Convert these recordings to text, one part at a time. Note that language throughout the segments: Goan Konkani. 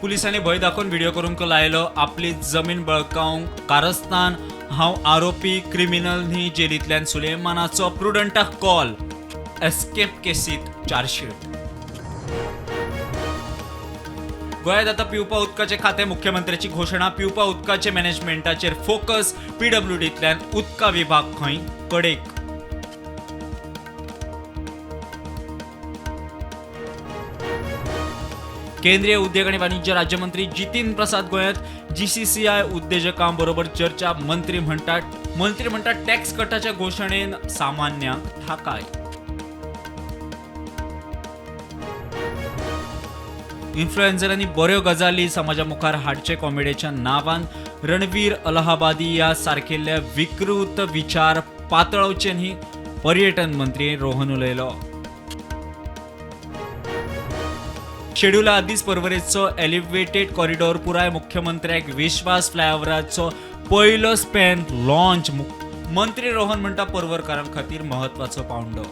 पुलिसांनी भंय दाखोवन व्हिडिओ करूंक लायलो. आपली जमीन बळकावंक कारस्थान. हांव आरोपी क्रिमिनल न्ही. जेलींतल्यान सुलेमानाचो प्रुडंटाक कॉल. एस्केप केसीत चार्जशीट. गोंयांत आतां पिवपा उदकाचें खातें. मुख्यमंत्र्याची घोशणा. पिवपा उदकाचे मॅनेजमेंटाचेर फोकस. पीडब्ल्यूडींतल्यान उदका विभाग खंय कडेक. केंद्रीय उद्योग आणि वाणिज्य राज्यमंत्री जितीन प्रसाद गोंयांत. जीसीसीआय उद्देजकां बरोबर चर्चा. मंत्री म्हणटात टॅक्स कटाच्या घोशणेन सामान्यांक थाकाय. इन्फ्लुएन्सरांनी बऱ्यो गजाली समाजा मुखार हाडचे. कॉमेडीच्या नांवान रणवीर अलाहाबादी या सारकेल्ले विकृत विचार पातळावचे न्ही. पर्यटन मंत्री रोहन उलयलो. शेड्युला आदींच पर्वरेचो एलिव्हेटेड कॉरिडॉर पुराय. मुख्यमंत्र्याक विश्वास. फ्लायओव्हराचो पयलो स्पॅन लॉन्च. मंत्री रोहन म्हणटा पर्वरकारां खातीर म्हत्वाचो पावंडो.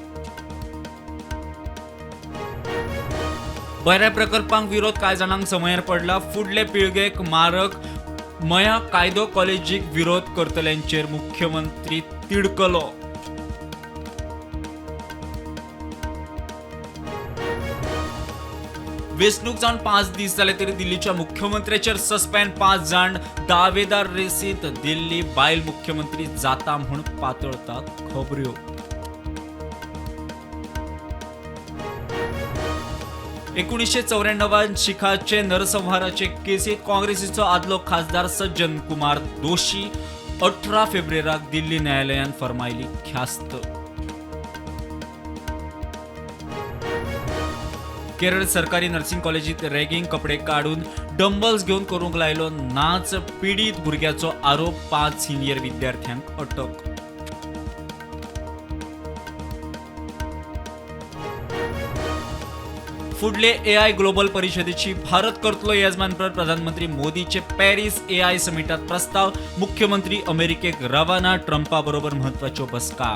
बऱ्या प्रकल्पांक विरोध. कांय जाणांक समयार पडला. फुडले पिळगेक मारक मया कायदो कॉलेजीक विरोध करतल्यांचेर मुख्यमंत्री तिडकलो. वेंचणूक जावन 5 दीस जाले तरी दिल्लीच्या मुख्यमंत्र्याचेर सस्पेंड. 5 जाण दावेदार रेसींत. दिल्ली बायल मुख्यमंत्री जाता म्हूण पातळतात खबऱ्यो. 1994 शिखाचे नरसंहाराचे केसीत काँग्रेसीचो आदलो खासदार सज्जन कुमार दोशी. 18 फेब्रुवाराक दिल्ली न्यायालयान फर्मायली ख्यास्त. केरळ सरकारी नर्सिंग कॉलेजीत रॅगिंग. कपडे काडून डंबल्स घेवन करूंक लायलो नाच. पिडीत भुरग्याचो आरोप. 5 सिनियर विद्यार्थ्यांक अटक. फुडले एआय ग्लोबल परिषदेची भारत करतलो येजमानपण. प्रधानमंत्री मोदीचे पॅरिस एआय समिटात प्रस्ताव. मुख्यमंत्री अमेरिकेक रवाना. ट्रंपा बरोबर म्हत्वाच्यो बसका.